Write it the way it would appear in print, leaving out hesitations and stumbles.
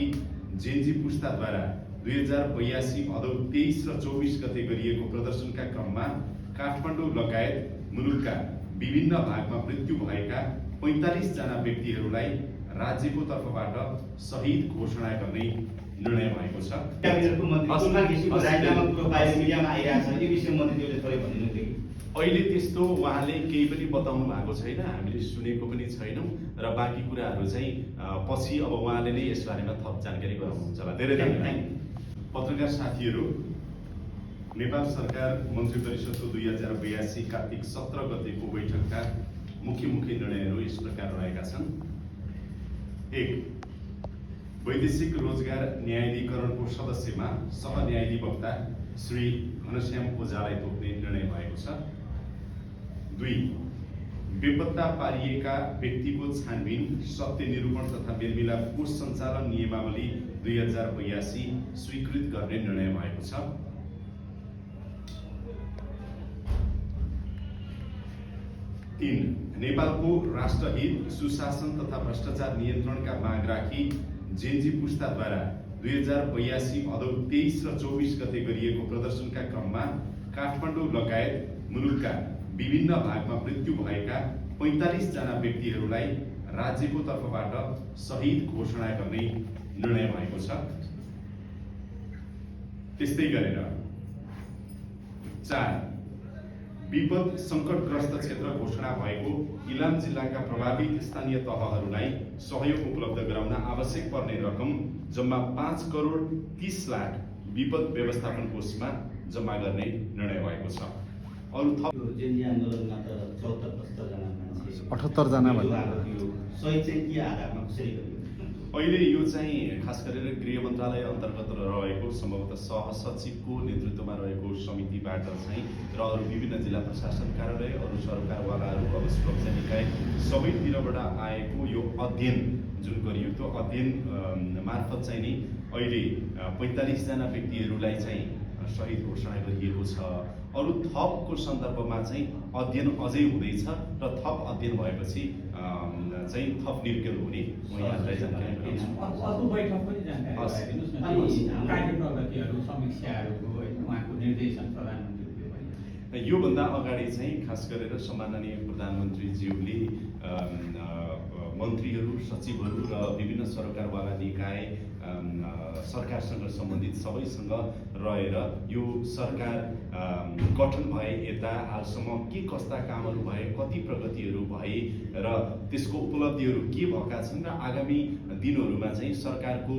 माग्राखी Gen Z पुस्ताद्वारा 2082 भदौ 23 र 24 गते गरिएको प्रदर्शनका क्रममा काठमाडौँ लगायत मुलुकका विभिन्न भागमा मृत्यु भएका 45 जना व्यक्तिहरूलाई राज्यको तर्फबाट शहीद घोषणा गर्ने निर्णय भएको छ। क्याबिनेटको मन्त्री राजीनामा बाहिर मिडियामा आइरहेछ, यो विषय मन्त्रीज्यूले थोरै भनिदिनु थियो। अहिले त्यस्तो उहाँले केही पनि बताउनु भएको छैन, हामीले सुनेको पनि छैनौँ र बाँकी कुराहरू चाहिँ पछि अब उहाँले नै यसबारेमा थप जानकारी गराउनुहुन्छ होला। धेरै धन्यवाद। पत्रकार साथीहरू, नेपाल सरकार मन्त्री परिषदको 2082 कार्तिक 17 गतेको बैठकका मुख्य निर्णयहरू यस प्रकार रहेका छन्। 1. वैदेशिक रोजगार न्यायाधिकरणको सदस्यमा सहन्यायाधिवक्ता श्री घनश्याम ओझालाई तोक्ने निर्णय भएको छ। 2. बेपत्ता पारिएका व्यक्तिको छानबिन, सत्य निरूपण तथा मेलमिलाप कोष सञ्चालन नियमावली 2082 स्वीकृत गर्ने निर्णय भएको छ। 3. नेपालको राष्ट्रहित, सुशासन तथा भ्रष्टाचार नियन्त्रणका माग राखी जेन्जी पुस्ताद्वारा 2082 भदौ 23 र 24 गते गरिएको प्रदर्शनका क्रममा काठमाडौँ लगायत मुलुकका विभिन्न भागमा मृत्यु भएका 45 जना व्यक्तिहरूलाई राज्यको तर्फबाट शहीद घोषणा गर्ने निर्णय भएको छ। त्यस्तै गरेर 4. विपद सङ्कटग्रस्त क्षेत्र घोषणा भएको इलाम जिल्लाका प्रभावित स्थानीय तहहरूलाई सहयोग उपलब्ध गराउन आवश्यक पर्ने रकम जम्मा 5 करोड 30 लाख विपद व्यवस्थापन कोषमा जम्मा गर्ने निर्णय भएको छ। अरु थप जेन्जी आन्दोलनमा त 74-75 जना मान्छे 78 जना शहीद चाहिँ के आधारमा कसरी गरियो? अहिले यो चाहिँ खास गरेर गृह मन्त्रालय अन्तर्गत रहेको सम्भवतः सहसचिवको नेतृत्वमा रहेको समितिबाट चाहिँ र अरू विभिन्न जिल्ला प्रशासन कार्यालय, अरू सरकारवालाहरू, अब सुरक्षा निकाय सबैतिरबाट आएको यो अध्ययन जुन गरियो, त्यो अध्ययन मार्फत चाहिँ नि अहिले 45 जना व्यक्तिहरूलाई चाहिँ शहीद घोषणा गरिएको छ। अरू थपको सन्दर्भमा चाहिँ अध्ययन अझै हुँदैछ र थप अध्ययन भएपछि चाहिँ थप निर्गल हुने म यहाँलाई जानकारी गराउँछु। अर्को बैठक पनि जानकारी गराइदिनुहोस् न, कार्य प्रगतिहरू, समीक्षाहरूको उहाँको निर्देशन प्रधानमन्त्रीज्यूले। योभन्दा अगाडि चाहिँ खास गरेर सम्माननीय प्रधानमन्त्रीज्यूले मन्त्रीहरू, सचिवहरू र विभिन्न सरकारवाला निकाय, सरकारसँग सम्बन्धित सबैसँग रहेर यो सरकार गठन भए यता हालसम्म के कस्ता कामहरू भए, कति प्रगतिहरू भए र त्यसको उपलब्धिहरू के भएका छन् र आगामी दिनहरूमा चाहिँ सरकारको